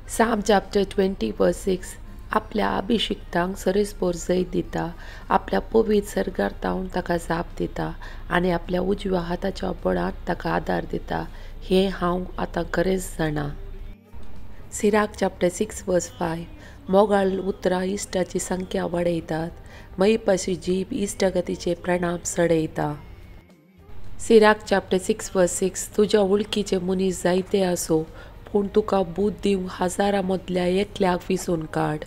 Psalm chapter 20 verse 6 आपल्या अभिषिक्तांक सरेस्पोर जैत दिता, आपल्या पवित्र सर्गार तावन ताका जाप दिता आनी आपल्या उजव्या हाताच्या बळान ताका आदार दिता, हें हांव आतां खरेंच जाणा. सिराक चॅप्टर 6 वर्स 5 मोगाळ उतरां इश्टाची संख्या वाडयतात, मयपाशी जीब इश्टागतीचे प्रणाम चडयता. सिराक चॅप्टर 6 वर्स 6 तुज्या वळखीचे मनीस जायते आसो, पूण तुका बूद दिवंक हजारां मदल्या एकल्याक विसून काड.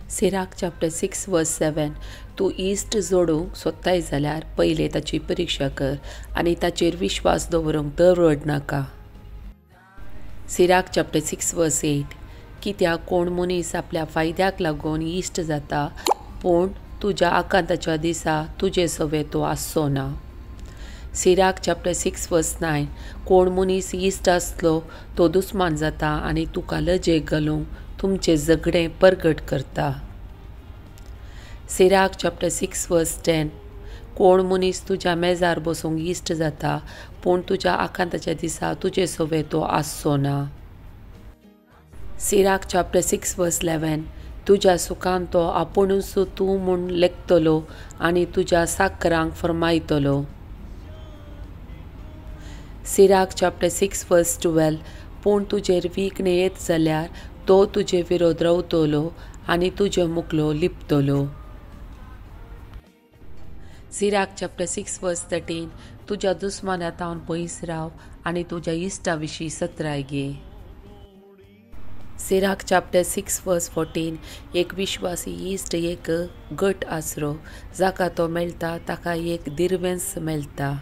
सिराक चॅप्टर 6 वर्स 7 तूं इश्ट जोडूंक सोदताय जाल्यार पयलें ताची परिक्षा कर आनी ताचेर विश्वास दवरूंक दरवड नाका. सिराक चॅप्टर 6 वर्स 8 कित्याक कोण मनीस आपल्या फायद्याक लागून इश्ट जाता, पूण तुज्या आकांताच्या दिसा तुजे सवे तो आसचो ना. सिराक चॅप्टर 6 वर्स 9 कोण मनीस इश्ट आसलो तो दुस्मान जाता आनी तुका लजेक घालूंक तुमचें झगडें परगट करता. सिराक चॅप्टर 6 वर्स 10 कोण मनीस तुज्या मेजार बसूंक इश्ट जाता, पूण तुज्या आकांताच्या दिसा तुजे सवे तो आसचो ना. सिराक चॅप्टर 6 वर्स 11 तुज्या सुखान तो आपुणूच तूं म्हूण लेखतलो आनी तुज्या साकरांक फर्मायतलो. सिराक चॅप्टर 6 वर्स 12 पूण तुजेर विघ्न येत जाल्यार तो तुजे विरोध रावतलो आनी तुजे मुखलो लिपतलो. सिराक चॅप्टर 6 वर्स 13 तुज्या दुस्माना तावन पयस राव आनी तुज्या इश्टा विशीं सत्राय घे. सिराक चॅप्टर 6 वर्स 14 एक विश्वासी इश्ट एक गट आसरो, जाका तो मेळटा ताका एक दिर्वेंस मेळटा.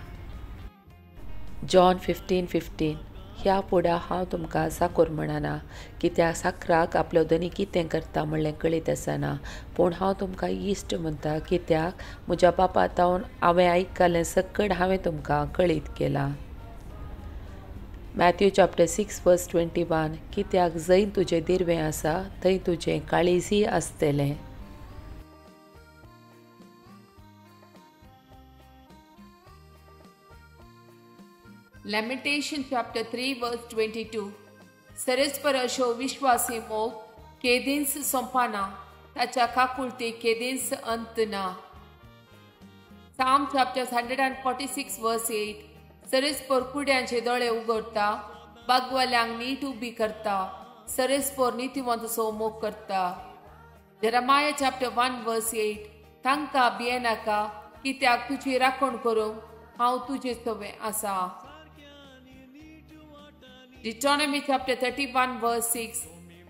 जॉन 15:15 ह्या फुडें हांव तुमकां साकोर म्हणना, कित्याक साकराक आपलो धनी कितें करता म्हणलें कळीत आसना, पूण हांव तुमकां इश्ट म्हणटा, कित्याक म्हज्या बापा तावन हांवें आयकलें सकड हांवें तुमकां कळीत केलां. मॅथ्यू चॅप्टर 6 वर्स 21 कित्याक जंय तुजें दिर्वें आसा थंय तुजें काळीजय आसतलें. Lamentation chapter 3 verse 22 सरेस्पर अशो विश्वासी मोग केदींच सोंपना, ताच्या काकुळती केदींच अंत ना. Psalm chapter 146 verse 8 सरेस्पर कुड्यांचे दोळे उगडता, बागवाल्यांक नीट उबी करता, सरेस्पर नितीवंतसो मोग करता. Jeremiah chapter 1 verse 8 तांकां भियेनाका, कित्याक तुजी राखण करूंक हांव तुजे सवे आसा. Deuteronomy chapter 31 verse 6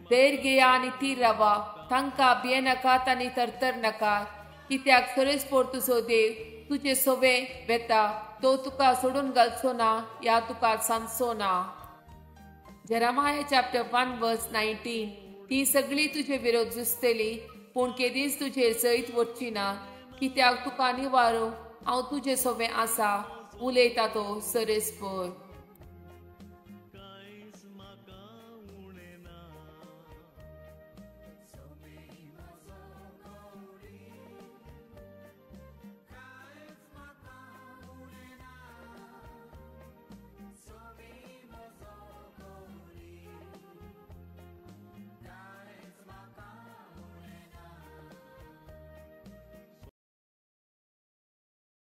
धैर्य घेया आनी थीर रावा, तांकां भियेनाकात आनी तरतर नाकात, कित्याक सरेस्पर तुजो देव तुजे सवे वेता, तो तुका सोडून घालचो ना या तुका सांदचो ना. Jeremiah chapter 1 verse 19 ती सगळी तुजे विरोध झुजतली, पूण केदींच तुजेर जैत वचची ना, कित्याक तुका निवारूंक हांव तुजे सवे आसा, उलयता तो सरेस्पर.